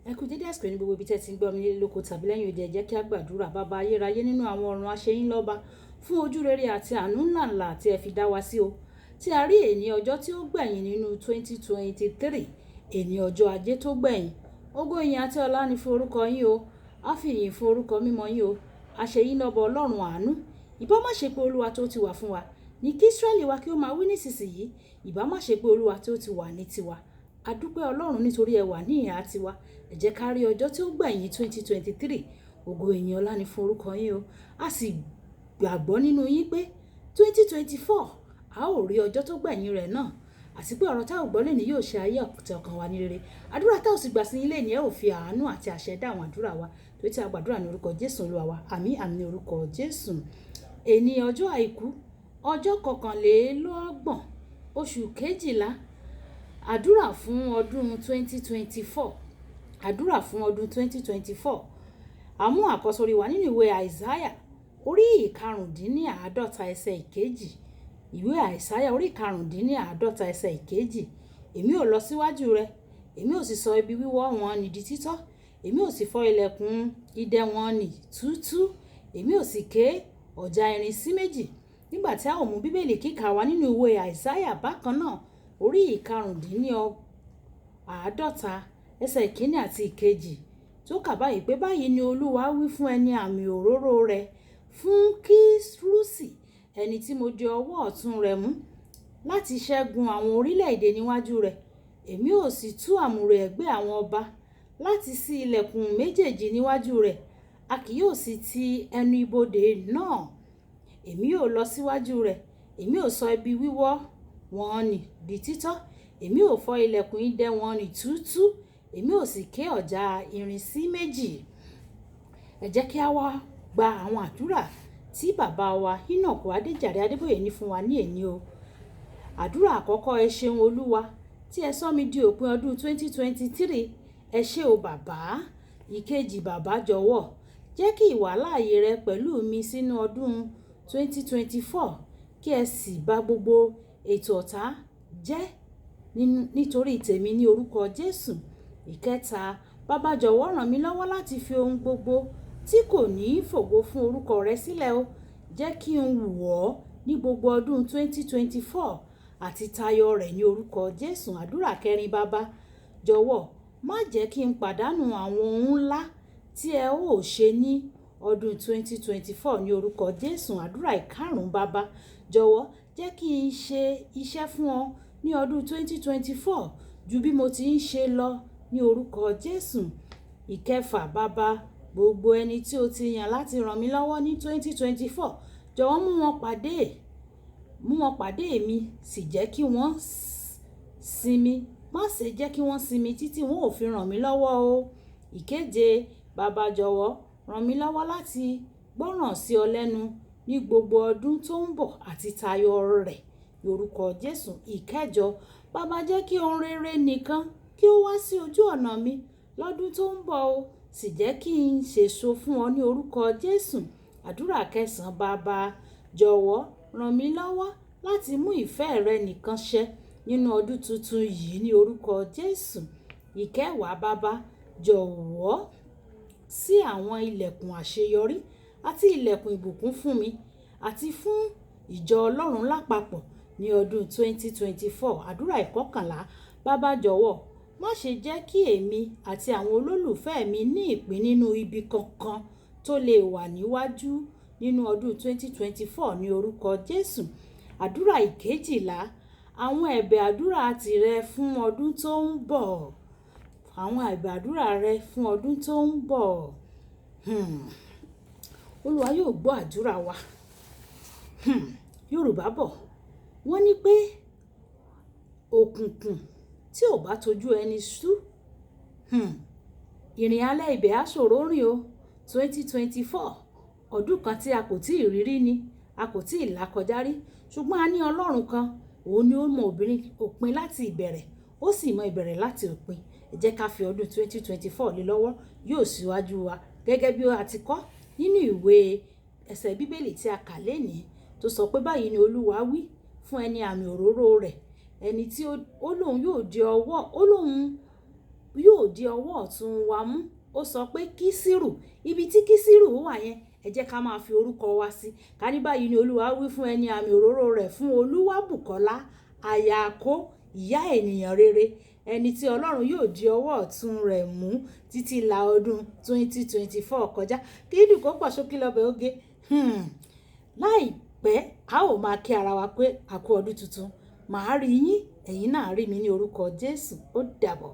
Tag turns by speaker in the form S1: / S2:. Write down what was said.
S1: Ẹ kú dédé àsìkò ní gbogbo ibi tí ẹ ti ń gbọ́ mi nílé lóko tàbí lẹ́yìn odi. Ẹ jẹ́ kí a gbàdúrà. Bàbá ayérayé nínú àwọn ọ̀run, aṣeyín lọ́ba fún ojú rere àti àánú ńláǹlà tí ẹ fi dá wa sí o. Tí a rí èní ọjọ́ tí ó gbẹ̀yìn nínú 2023, èní ọjọ́ ajé tó gbẹ̀yìn. Ògo, ìyìn àti ọlá ni fún orúkọ yín o. A fi ìyìn fún orúkọ mímọ́ yín o. Aṣeyín lọ́ba Ọlọ́run àánú. Ìbá má ṣe pé Olúwa tó ti wà fún wa. Ní kí Ísírẹ́lì wa kí ó máa wí nísinsìnyí. Ìbá má ṣe pé Olúwa tó ti wà ní tiwa. A dúpẹ́ Ọlọ́run nítorí ẹ wà ní ìhà tiwa. Ẹ jẹ́ ká rí ọjọ́ tí ó gbẹ̀yìn 2023. Ògo, ìyìn, ọlá ni fún orúkọ yín o. A sì gbàgbọ́ nínú yín pé 2024, a ó rí ọjọ́ tó gbẹ̀yìn rẹ̀ náà. Àti pé ọ̀rọ̀ tá ò gbọ́ lónìí yóò ṣe ayé àti ọkàn wa ní rere. Àdúrà tá ò sì gbà sí yín lénìí, ẹ ó fi àánú àti àṣẹ dá àwọn àdúrà wa. Torí tí a gbàdúrà ní orúkọ Jésù Olúwa wa. Àmín, àmín ní orúkọ Jésù. Èní ọjọ́ àìkú, ọjọ́ 31, oṣù kejìlá. Àdúrà fún ọdún 2024. Àdúrà fún ọdún 2024. A mú àkọ́sórí wa nínú ìwé Isaiah orí ìkarùndínláàádọ́ta, ẹsẹ̀ ìkejì. Ìwé Isaiah orí ìkarùndínláàádọ́ta, ẹsẹ̀ ìkejì. Èmi ò lọ síwájú rẹ, èmi ò sì sọ ibi wíwọ́ wọn nì di títọ́, èmi ò sì fọ́ ilẹ̀kùn idẹ wọn nì túútúú, èmi ò sì ké ọ̀já irin sí méjì. Nígbà tí a ó mú Bíbélì kíkà wá nínú ìwé Isaiah bákan náà, orí ìkarùndínláàádọ́ta, ẹsẹ̀ ìkíní àti ìkejì, tó kà báyìí pé, báyìí ni Olúwa wí fún ẹni àmì òróró rẹ̀, fún Kírúsì, ẹni tí mo di ọwọ́ ọ̀tún rẹ̀ mú láti ṣẹ́gun àwọn orílẹ̀-èdè níwájú rẹ̀. Èmi ò sì tú àmùrè ẹ̀gbẹ́ àwọn ọba láti ṣí ilẹ̀kùn méjèèjì níwájú rẹ̀. A kì yóò sì ti ẹnu ibodè náà. Èmi yóò lọ síwájú rẹ̀, èmi ò sọ ibi wíwọ́ wọn nì di títọ́, èmi ò fọ́ ilẹ̀kùn idẹ wọn nì túútúú, èmi ò sì ké ọ̀já irin sí méjì. Ẹ jẹ́ kí a wá gba àwọn àdúrà tí bàbá wa Enoch Adéjàre Adébóyè ní fún wa ní èní o. Àdúrà àkọ́kọ́: ẹ ṣeun Olúwa tí ẹ sọ mi di òpin ọdún 2023. Ẹ ṣé o, bàbá. Ìkejì, bàbá jọ̀wọ́ jẹ́ kí ìwàláàyè rẹ pẹ̀lú mi sínú ọdún 2024, kí ẹ sì bá gbogbo ètò ọ̀tá jẹ́ nítorí tèmi ní orúkọ Jésù. Ìkẹta, bàbá jọ̀wọ́ ràn mí lọ́wọ́ láti fi ohun gbogbo tí kò ní fògo fún orúkọ rẹ sílẹ̀ o. Jẹ́ kí n wù ọ́ ní gbogbo ọdún 2024 àti tayọ rẹ̀ ní orúkọ Jésù. Àdúrà kẹrin, bàbá jọ̀wọ́ má jẹ́ kí n pàdánù àwọn ohun ńlá tí ẹ ó ṣe ní ọdún 2024 ní orúkọ Jésù. Àdúrà ìkarùn-ún, bàbá jọ̀wọ́ jẹ́ kí n ṣe iṣẹ́ fún ọ ní ọdún 2024 ju bí mo ti ń ṣe lọ ní orúkọ Jésù. Ìkẹfà, bàbá, gbogbo ẹni tí o ti yàn láti ràn mí lọ́wọ́ ní 2024, jọ̀wọ́ mú wọn pàdé mi, sì jẹ́ kí wọ́n sinmi. Má ṣe jẹ́ kí wọ́n sinmi títí wọn ò fi ràn mí lọ́wọ́ o. Ìkeje, bàbá jọ̀wọ́ ràn mí lọ́wọ́ láti gbọ́ràn sí ọ lẹ́nu ní gbogbo ọdún tó ń bọ̀ àti tayọ rẹ̀ ní orúkọ Jésù. Ìkẹjọ, bàbá jẹ́ kí ohun rere nìkan kí ó wá sí ojú ọ̀nà mi lọ́dún tó ń bọ̀ o, sì jẹ́ kí n ṣèso fún ọ ní orúkọ Jésù. Àdúrà kẹsàn-án, bàbá jọ̀wọ́ ràn mí lọ́wọ́ láti mú ìfẹ́ rẹ nìkan ṣẹ nínú ọdún tuntun yìí ní orúkọ Jésù. Ìkẹwàá, bàbá jọ̀wọ́ ṣí àwọn ilẹ̀kùn àṣeyọrí àti ilẹ̀kùn ìbùkún fún mi àti fún ìjọ Ọlọ́run lápapọ̀ ní ọdún 2024. Àdúrà ìkọkànlá, bàbá jọ̀wọ́ má ṣe jẹ́ kí èmi àti àwọn olólùfẹ́ mi ní ìpín nínú ibi kankan tó lè wà níwájú nínú ọdún 2024 ní orúkọ Jésù. Àdúrà ìkejìlá, àwọn ẹ̀bẹ̀ àdúrà tìrẹ fún ọdún tó ń bọ̀. Àwọn ẹ̀bẹ̀ àdúrà rẹ fún ọdún tó ń bọ̀. Olúwa yóò gbọ́ àdúrà wa. Yorùbá bọ̀, wọ́n ní pé òkùnkùn tí ò bá tojú ẹni sú, ìrìn alẹ́ ibẹ̀ á ṣòro rìn o. 2024, ọdún kan tí a kò tíì rí rí ni, a kò tíì là kọjá rí. Ṣùgbọ́n a ní Ọlọ́run kan, òun ni ó mọ òpin láti ìbẹ̀rẹ̀, ó sì mọ ìbẹ̀rẹ̀ láti òpin. Ẹ jẹ́ ká fi ọdún 2024 lé lọ́wọ́, yóò síwájú wa gẹ́gẹ́ bí a ti kọ́ nínú ìwé ẹsẹ̀ Bíbélì tí a kà lénìí, tó sọ pé báyìí ni Olúwa wí fún ẹni àmì òróró rẹ̀, ẹni tí ó lóun yóò di ọwọ́, ó lóun yóò di ọwọ́ ọ̀tún wa mú. Ó sọ pé Kísírù, ibi tí Kísírù wà yẹn, ẹ jẹ́ ká máa fi orúkọ wa sí. Ká ní báyìí ni Olúwa wí fún ẹni àmì òróró rẹ̀, fún Olúwabùkọ́lá Àyàkó, ìyá ènìyàn rere, ẹni tí Ọlọ́run yóò di ọwọ́ ọ̀tún rẹ̀ mú títí la ọdún 2024 kọjá. Kí dùn kó pọ̀, ṣókí lọ́bẹ̀ oge. Láìpẹ́, a ó máa kí ara wa pé a kú ọdún tuntun. Màá rí yín, ẹ̀yin náà rí mi ní orúkọ Jésù. Ó dàbọ̀.